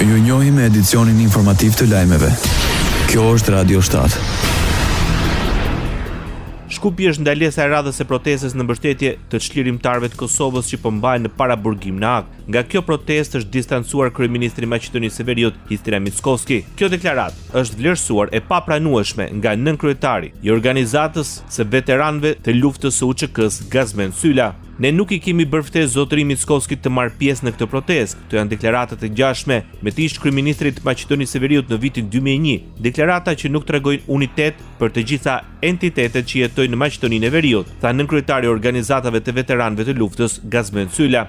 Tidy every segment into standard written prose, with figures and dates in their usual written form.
Ju njohim me edicionin informativ të lajmeve. Kjo është Radio 7. Shkupi është ndalesa e radhës e protestës në mbështetje të çlirimtarëve të Kosovës që po mbahen në paraburgim në Hagë. Nga kjo protestë është distancuar kryeministri i Maqedonisë së Veriut, Hristijan Mickoski. Kjo deklaratë është vlerësuar e papranueshme nga nënkryetari i organizatës së veteranëve të luftës së UÇK-së, Gazmend Syla. Ne nuk i kemi bërë ftesë zotëri Mickoskit të marrë pjesë në këtë protestë. Këto janë deklarata të ngjashme me të ish kryeministrit të Maqedonisë së Veriut në vitin 2001, deklarata që nuk tregojnë unitet për të gjitha entitetet që jetojnë në Maqedoninë e Veriut, tha nënkryetari i organizatave të veteranëve të luftës, Gazmend Syla.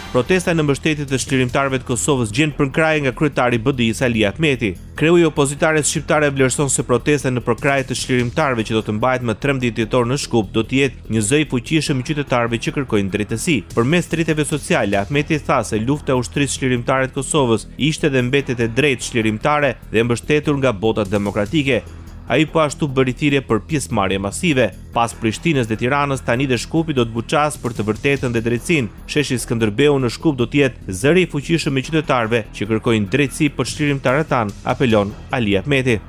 Protesta në mbështetje të çlirimtarëve të Kosovës gjen përkrahje nga kryetari i BDI-së Ali Ahmeti. Kreu i opozitares shqiptare vlerëson se protesta në përkrahje të çlirimtarëve që do të mbahet më 13 dhjetor në Shkup do të jetë një zë i fuqishëm i qytetarëve që kërkojnë drejtësi. Përmes rrjeteve sociale, Ahmeti tha se lufta e Ushtrisë Çlirimtare të Kosovës ishte dhe mbetet e drejtë çlirimtare dhe e mbështetur nga bota demokratike. Ai po ashtu bëri thirrje për pjesëmarrje masive. Pas Prishtinës dhe Tiranës, tani dhe Shkupi do të buçasë për të vërtetën dhe drejtësinë. Sheshi Skënderbeu në Shkup do të jetë zëri i fuqishëm i qytetarëve që kërkojnë drejtësi për çlirimtarët tanë, apelon Ali Ahmeti.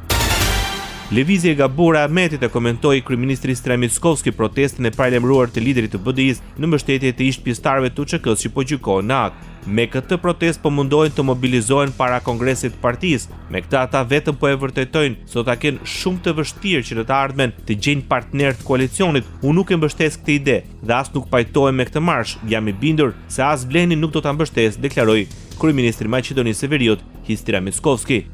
Lëvizje e gabuar e Ahmetit e komentoi kryeministri Hristijan Mickoski protestën e paralajmëruar të liderit të BDI-së në mbështetje të ish pjesëtarëve të UÇK-së që po gjykohen në Hagë. Me këtë protestë po mundohen të mobilizohen para kongresit të partisë. Me këtë ata vetëm po e vërtetojnë se do ta kenë shumë të vështirë që në të ardhmen të gjejnë partnerë të koalicionit. Unë nuk e mbështes këtë ide dhe as nuk pajtohem me këtë marsh. Jam i bindur se as VLEN-i nuk do ta mbështesë, deklaroi kryeministri i Maqedonisë së Veriut, Hristijan Mickoski.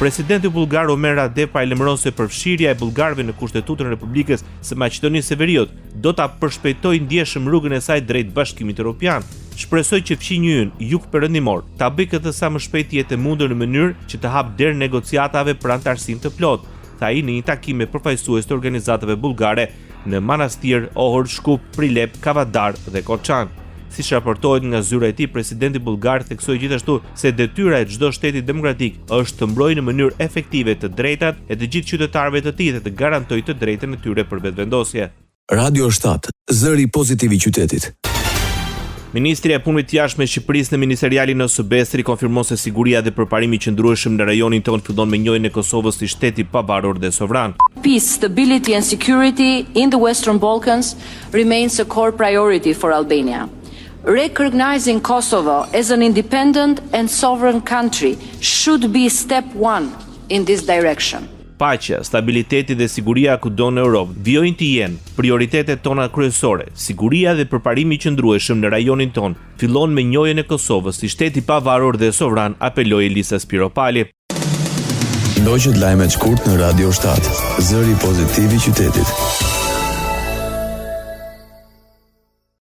Presidenti bullgar Rumen Radev paralajmëron se përfshirja e bullgarëve në Kushtetutën e Republikës së Maqedonisë së Veriut do ta përshpejtojë ndjeshëm rrugën e saj drejt Bashkimit Europian. Shpresoj që fqinji ynë jugperëndimor ta bëjë këtë sa më shpejt të jetë e mundur në mënyrë që të hapë derën negociatave për anëtarësim të plotë, tha ai në një takim me përfaqësues të organizatave bullgare në Manastir, Ohër, Shkup, Prilep, Kavadar dhe Koçan. Siç raportohet nga zyra e tij, presidenti bullgar theksoi gjithashtu se detyra e çdo shteti demokratik është të mbrojë në mënyrë efektive të drejtat e të gjithë qytetarëve të tij dhe të garantojë të drejtën e tyre për vetëvendosje. Radio 7, zëri pozitiv i qytetit. Ministrja e Punëve të Jashtme e Shqipërisë në ministerialin e OSBE-së rikonfirmon se siguria dhe përparimi i qëndrueshëm në rajonin tonë fillon me njohjen e Kosovës si shtet i pavarur dhe sovran. Peace, stability and security in the Western Balkans remains a core priority for Albania. Recognizing Kosovo as an independent and sovereign country should be step one in this direction. Paqja, stabiliteti dhe siguria kudo në Europë vijojnë të jenë prioritetet tona kryesore. Siguria dhe përparimi i qëndrueshëm në rajonin tonë fillon me njohjen e Kosovës si shtet i pavarur dhe sovran, apeloi Elisa Spiropali. Ndoqët lajmet shkurt në Radio 7, zëri pozitiv i qytetit.